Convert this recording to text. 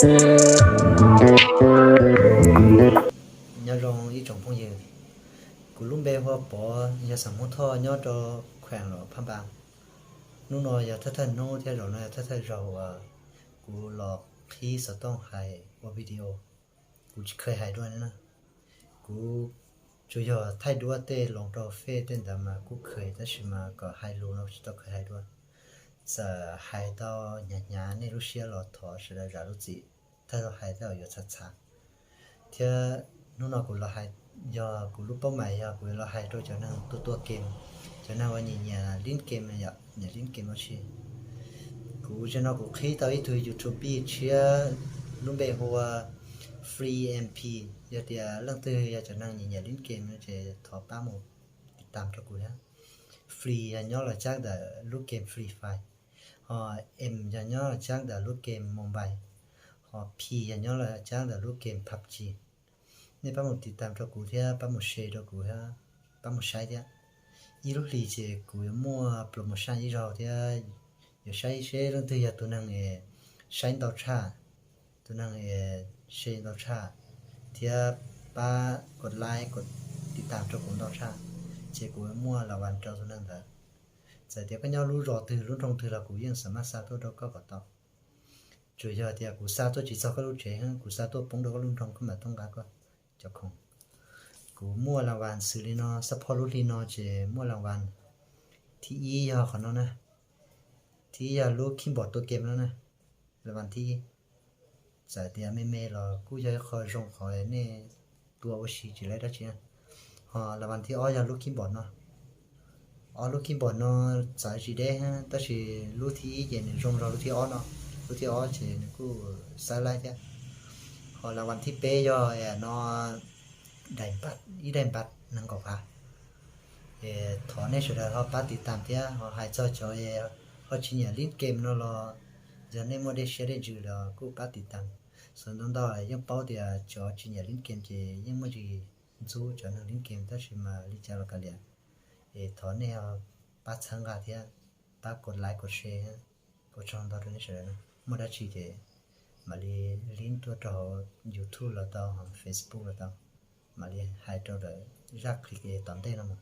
Nyob zoo ib tsoom phooj ywg, kuv lub npe hu ua Pov, yog xeem Hmoob Thoj nyob rau kheem Luam Phaj Npas. Hnub no yog thawj thawj hnub thiab zaum no yog thawj thawj zaug uas kuv los qhib xov tooj hais ua video. Kuv tsis kheev hais dua na. Kuv tsuas yog thaij duab tej los rau fej tej ntawd mas kuj kheev, tab sis mas kom hais lus no tsis tau kheev hais dua. Txawm hais tau hnyav hnyav nej lub siab los thov sawv daws zam lub txim, thaij tau hais tej uas yuav txhav txhav. Thiab hnub no kuv los hais, yog kuv lub paub mais yog kuv los hais rau cov neeg tua tua game, cov neeg uas nyiam nyiam lib game no yom, nyiam lib game ua si. Kuv zaum no kuv qhib tau ib tug YouTube tshiab lub npe hu ua Free M P. Yog tias leej twg yog cov neeg nyiam nyiam lib game no ces thov pab mus tiv tam rau kuv thiab. Free yog nyob los tsab ntawm lub game Free Fire, ho M yog nyob los tsab ntawm lub game Mobile, ho P yog nyob los tsab ntawm lub game PUBG. Nej pab mus tiv tam rau kuv thiab pab mus share rau kuv thiab pab mus saib thiab. Ib lub hlis ces kuv yuav muaj promotion ib zaug thiab, yuav saib seb leej twg yog tus neeg saib ntau tshaj, tus neeg share ntau tshaj, thiab pab kos like kos tiv tam rau kuv ntau tshaj, ces kuv yuav muaj las vas rau tus neeg ntawd. Txawm tias koj nyob lub zos twg lub nroog twg los kuv yeej xam maj xa tuaj rau koj kom tau. Tsuas yog tias kuv xa tuaj tsis txog koj lub tsev, kuv xa tuaj poob rau koj lub nroog koj mam thooj nqa koj cov khoom. Kuv muaj las vas xws li no, xab phoj lub hli no ces muaj las vas thib ib yog qhov no na, thib ib yog lub keyboard tua game no na, las vas thib ib. Txawm tias me me los kuj yog ib qho zoo qhov nej tua ua si tsis laib dab tsi. Ho las vas thib ob yog lub keyboard no. Ob lub keyboard no txawv tsis deb, tab sis lub thib ib ces nws zoo zog lub thib ob no, lub thib ob ces nws kuj xawb laib thiab. Ho las vas thib peb yog no, ib daim npab nees nkaum phav. Thov nej sawv daws ho pab tiv tam thiab ho hais txog cov ho tsis nyiam lib game no los, yog nej muaj dej siab dej ntsws los kuj pab tiv tam. Xov ntau ntau yeej paub tias cov tsis nyiam lib game ces yeej muaj ntsis ntxub cov neeg lib game, tab sis mas li cas los kav liam, es thov nej pab txhawb nqa thiab pab kos like kos share. Ua tsaug ntau rau nej sawv daws na. Muaj dab tsi ces mam li link tuaj rau hauv YouTube los tau, hauv Facebook los tau, mam li hais rau lawm zaj clip tom ntej no mus.